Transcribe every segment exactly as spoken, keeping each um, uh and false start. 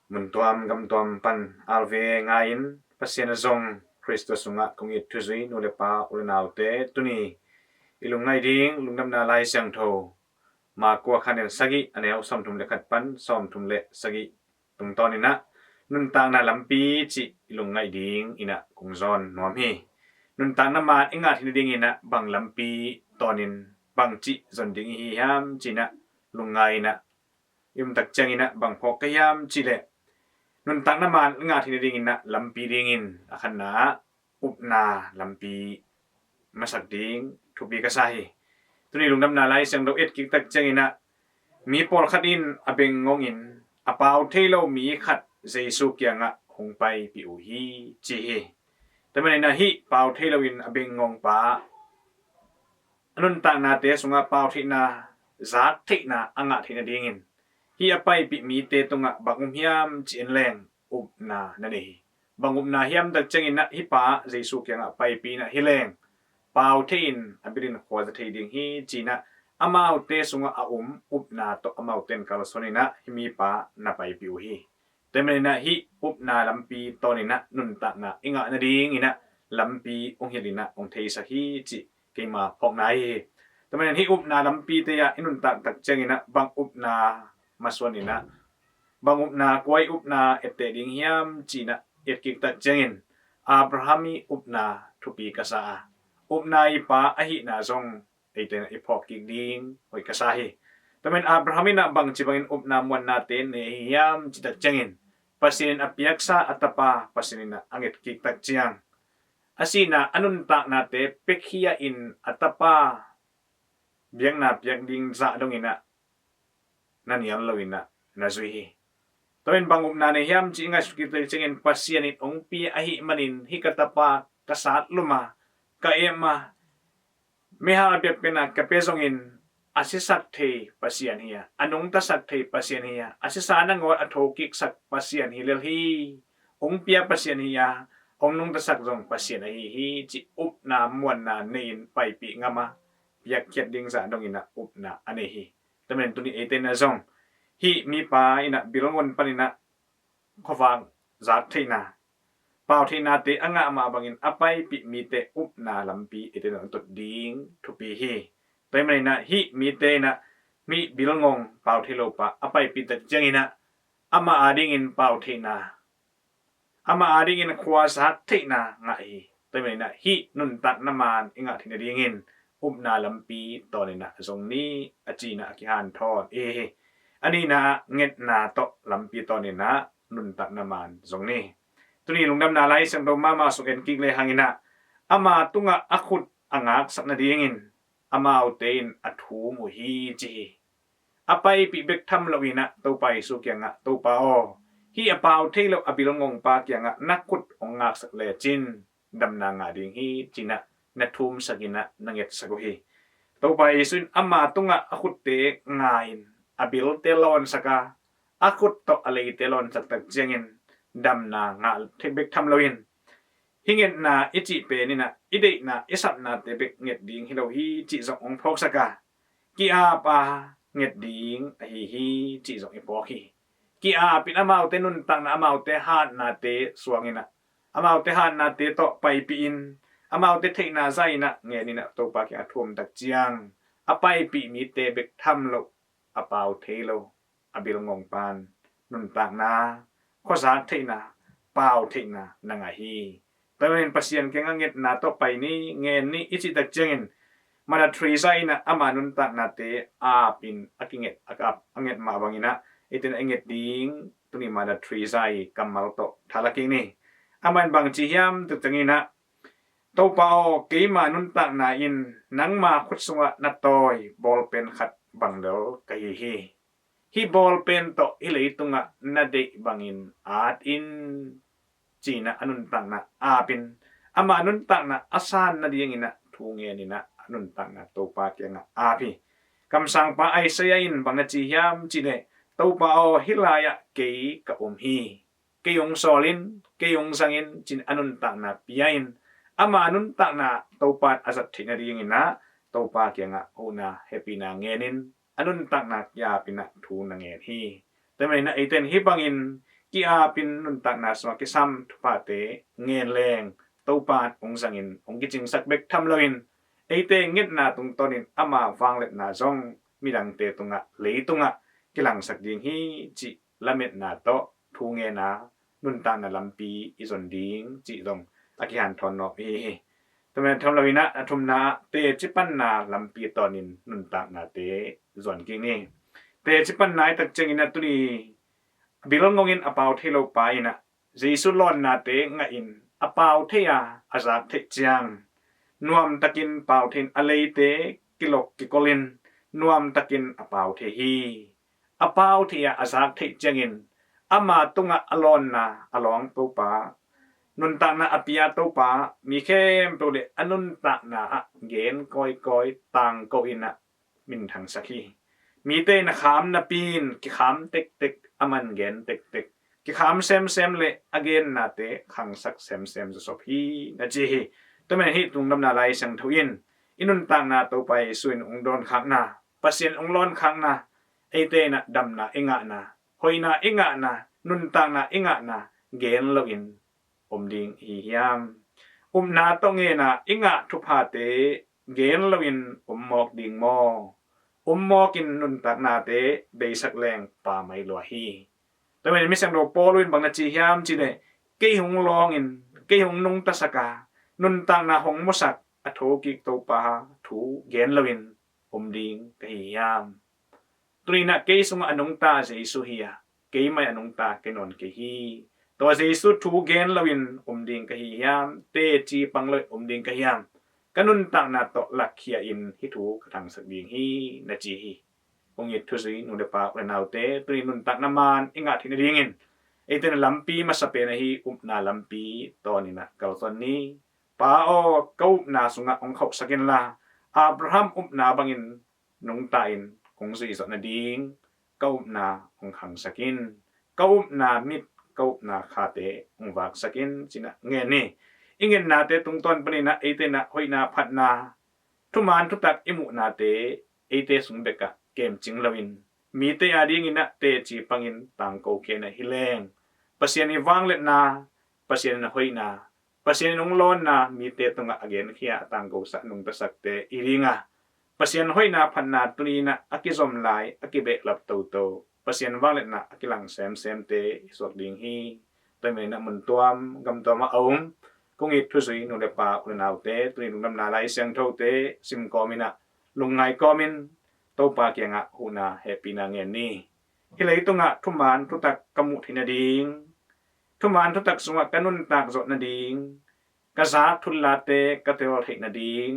Muntuam gamtuam pan alve ngai-in Pasian a zong Khristo sungah kong it thuzui nu le pa u le naute, tuni i lungngaih ding Lungdamna Lai Siangtho Mark kua khan in sagih a neu sawmthum le khat pan sawmthum le sagih tungtawn inah nuntakna lampi cih i lungngaih ding inah kong zawn nuam hi. Nuntakna man i ngah theihna ding inah bang lampi tawnin bang cih zon ding i hi hiam cih inah lungngai inah i um tak ciang inah bang phawk ka hiam cih leh nuntakna man i ngah theihna ding inah lampi dingin a khatna ah upna lampi masak ding thupi ka sa hi. Tuni Lungdamna Lai Siangtho et kik tak ciang inah mi pawlkhat in a beng ngongin a pau thei lo mi khat Jesu kiangah hong paipih uh hi ci hi. Tua manin ah hih pau thei loin a beng ngongpa a nuntaknate sungah pau theihna, zak theihna a ngah theihna dingin hih a paipih mite tungah bang um hiam ci-in leng upna na nei hi. Bang upna hiam tak ciang inah hih pa Jesu kiangah paipih inah hi leng pau thei-in a bilin khua za thei ding hi ci inah amaute sungah a um upna tawh amaute in kalsuan inah hih mipa na paipih uh hi. Tua manin ah hih upna lampi tawn inah nuntakna i ngah nading inah lampi hong hilh inah hong theisak hi cih keima phawkna hi hi. Tua manin hih upna lampite ah i nuntak tak ciang inah bang upna masuan inah bang upna, kua i upna etteh ding hiam ci inah et kik tak ciangin Abraham i upna thupi ka sa a, upna i pa ahihna zong eite inah i phawk kik ding hoih ka sa hi. Tua manin Abraham inah bangci bangin upna muannate nei ahi hiam cih tak ciangin Pasian in a piaksa a tapa Pasian inah a nget kik tak ciang a sihna a nuntaknate piakhia in a tapa biakna piak ding zah dong inah na nial lo inah na zui hi. Tua manin bang upna nei hiam cih i ngaihsut kik tak ciangin Pasian in hong pia ahih manin hih ka tapa ka sat lum a, ka em a, meihal a biakpiakna ka pia zongin a sisak thei Pasian hi a, a nungtasak thei Pasian hi a, a sisa nangawn a thokiksak Pasian hi lel hi. Hong pia Pasian hi a, hong nungtasak zong Pasian ahi hi cih upna muanna nei-in paipih ngam a, piakkhiat ding zah dong inah upna a nei hi. Tua manin tuni eite inah zong hih mipa inah bilngon pan inah khuavak zak theihna, pau theihnate a ngah mah bangin a paipih mite upna lampi eite inah tut ding thupi hi. Tua manin ah hih mite inah mi bilngong pau thei lo pa a paipih tak ciang inah amah adingin pau theihna, amah adingin khua zak theihna ngah hi. Tua manin ah hih nuntakna man i ngah theihna dingin upna lampi tawn inah zong ni a ci inah a kihanthawn i hi hi. A nihna ah ngetna tawh lampi tawn inah nuntakna man zong ni. Tuni Lungdamna Lai Siangtho mahmah sung en kik lehang inah ama tungah a khut a ngaksak nadingin amaute in a thum uh hi ci hi. A paipih bek tham lo inah Topa Jesu kiangah, Topa aw, hih a pau thei lo a bilngongpa kiangah na khut hong ngaksak lecin damna ngah ding hi ci inah na thumsak inah na ngetsak uh hi. Topa Jesu in ama tungah a khutte nga-in a bilte lawnsak a, a khut tawh a leite lawnsak tak ciangin damna ngah thei bek tham loin hih ngetna i cih pen inah i deihna i sapnate bek nget ding hi lo hi cih zong hong phawksak a, ki-ap a nget ding ahi hi cih zong i phawk hi. Ki-ap in amaute nuntakna, amaute hatnate suang inah, amaute hatnate tawh paipih in, amaute theihna zah inah ngen inah Topa kiangah thum tak ciang a paipih mite bek tham lo a pau thei lo a bilngongpa in nuntakna, khuazak theihna, pau theihna na ngah hi. Tua manin Pasian kiangah ngetna tawh pai ni, ngen ni i cih tak ciangin Mother Teresa inah ama nuntaknate ap in a kinget, a ap, a nget mah bang inah eite inah i nget ding tuni Mother Teresa i kammal tawh thalak kik ni. Amah in bang ci hiam tak ciang inah, Topa aw, keima nuntakna in nangma khut sungah na tawi bawlpen khat bang lel ka hi hi. Hih bawlpen tawh hih leitungah na deih bangin at in ci inah a nuntakna ap in, ama nuntakna a san nading inah thu ngen inah a nuntakna Topa kiangah ap hi. Kamsangpa Isaiah in bang na ci hiam cih leh, Topa aw, hih lai-ah kei ka um hi. Kei hong sawl in, kei hong zang in ci in a nuntakna pia in, ama nuntakna Topa in a zat theih nading inah Topa kiangah huhna hehpihna ngen in a nuntakna ki-ap inah thu na ngen hi. Tua manin ah eite in hih bangin Hi apin nuntakna sungah kisam thuphate ngen leng Topa in hong zangin hong kicingsak bek tham loin eite ngetna tungtawnin ama vangliatna zong midangte tungah leitungah kilangsak ding hi cih lametna tawh thu ngen a nuntakna lampi i zon ding cih zong a kihanthawn nawk hi hi. Tua manin tham loin ah a thumna ah teci panna lampi tawnin nuntaknate zuan kik ni. Teci panna i tak ciangin ah tuni bil ngongin a pau thei lo pa in ah Jesu lawnnate ngahin a pau thei a a zak theih ciang nuamtakin pau thei in a leite kilok kikolin nuamtakin a pau thei hi. A pau thei a a zak theih ciangin ama tungah a lawnna a lawng Topa, nuntakna a pia Topa, mi khempeuh le a nuntakna ah gen kawikawi tangko in ah minthangsak hi. Mite in a kham napi in kikham tektek, a man gen tektek, kikham semsem le a gennate khangsak semsem zawsop hi na ci hi. Tua manin hih tungdamna Lai Siangtho in i nuntakna Topa Jesu in hong dawnkhakna, Pasian hong lawnkhakna, eite in ah damna i ngahna, hoihna i ngahna, nuntakna i ngahna gen loin om ding i hi hiam? Upna tawh ngen a i ngah thuphate gen loin om mawk ding maw? Om mawkin nuntaknate beisak leng pamai lua hi. Tua manin misiangtho Paul in bang na ci hiam cih leh, kei hong lawngin, kei hong nungtasak a, nuntakna hong musak a thokik Topa thu gen loin om ding ka hi hiam? Tuni in ah kei sungah a nungta Jesu hi a, keimah a nungta kei nawn kei hi. Tua Jesu thu gen loin om ding ka hi hiam? Teci pang loin om ding ka hi hiam? Ka nuntakna tawh lakkhia in hih thu ka thangsak ding hi na ci hi. Kong it thuzui nu le pa u le naute, tuni nuntakna man i ngah theih nadingin eite in lampi masa pen ahi upna lampi tawnin ah kalsuan ni. Pa aw, ka upna sungah hong khauhsak inla, Abraham upna bangin nungta in kong zuih zawh nading ka upna hong khangsak in, ka upna mit, ka upna khate hong vaksak in ci-in ah ngen ni. I ngennate tungtawn panin ah eite in ah hoihna phatna, thuman thutak i muhnate eite sung bekah kemcing loin mite adingin ah teci pangin tangko kei in ah hi leng Pasian i vangliatna, Pasian in a hoihna, Pasian in hong lawnna mite tungah a genkhia a tangkosah nungtasakte i ding a, Pasian hoihna phatna tuni in ah a kizom lai, a kibehlap toto, Pasian vangliatna a kilang semsemte i suak ding hi. Tua manin ah mun tuam gam tuam ah a om kong it thuzui nu le pa u le naute, tuni lungdamna Lai Siangthote sim kawmin ah lungngai kawmin Topa kiangah huhna hehpihna ngen ni. Hih leitungah thuman thutak ka muh theih nading, thuman thutak sungah ka nuntak zawh nading, ka zak thu le late ka tel theih nading,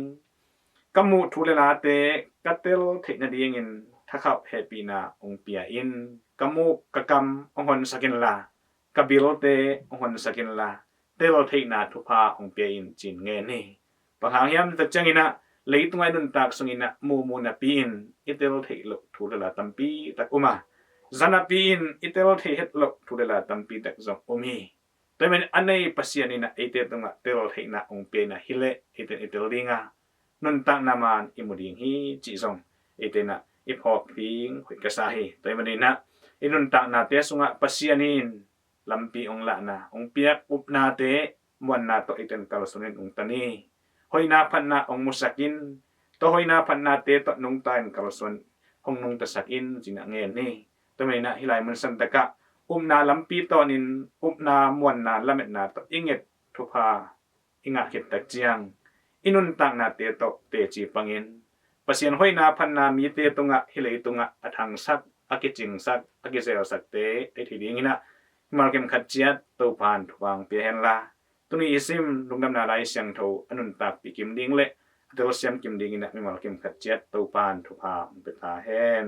ka muh thu le late ka tel theih nadingin thakhauh hehpihna hong pia in. Ka muk ka kam hong honsak inla, ka bilte hong honsak inla, tel theihna thupha hong pia in ci-in ngen hi. Bang hang hiam tak ciangin ah leitungah i nuntak sungin ah muhmuh napi-in i tel theih loh thu le la tampi tak um a, za napi-in i tel thei het loh thu le la tampi tak zong um hi. Tua manin a nei Pasian in ah eite tungah tel theihna hong pia in ah hi leh eite in i tel ding a, nuntakna man i mu ding hi cih zong eite in ah i phawk ding hoih ka sa hi. Tua manin ah i nuntaknate sungah Pasian in lampi hong lahna, hong piak upnate muanna tawh eite in kalsuan in hong ta ni. Hoihna phatna hong musak in, tua hoihna phatnate tawh nungta in kalsuan hong nungtasak in ci-in ah ngen ni. Tua manin ah hih lai mun santakah upna lampi tawnin upna muanna lametna tawh i nget thupha i ngah khit tak ciang i nuntaknate tawh teci pangin Pasian hoihna phatna mite tungah hih leitungah a thangsak, a kicingsak, a kizelsakte i theih dingin ah mimal kim khat ciat Topa in thupha hong pia henla, tuni i sim Lungdamna Lai Siangtho a nuntakpih kim ding le a telsiam kim dingin ah mimal kim khat ciat Topa in thupha hong pia ta hen.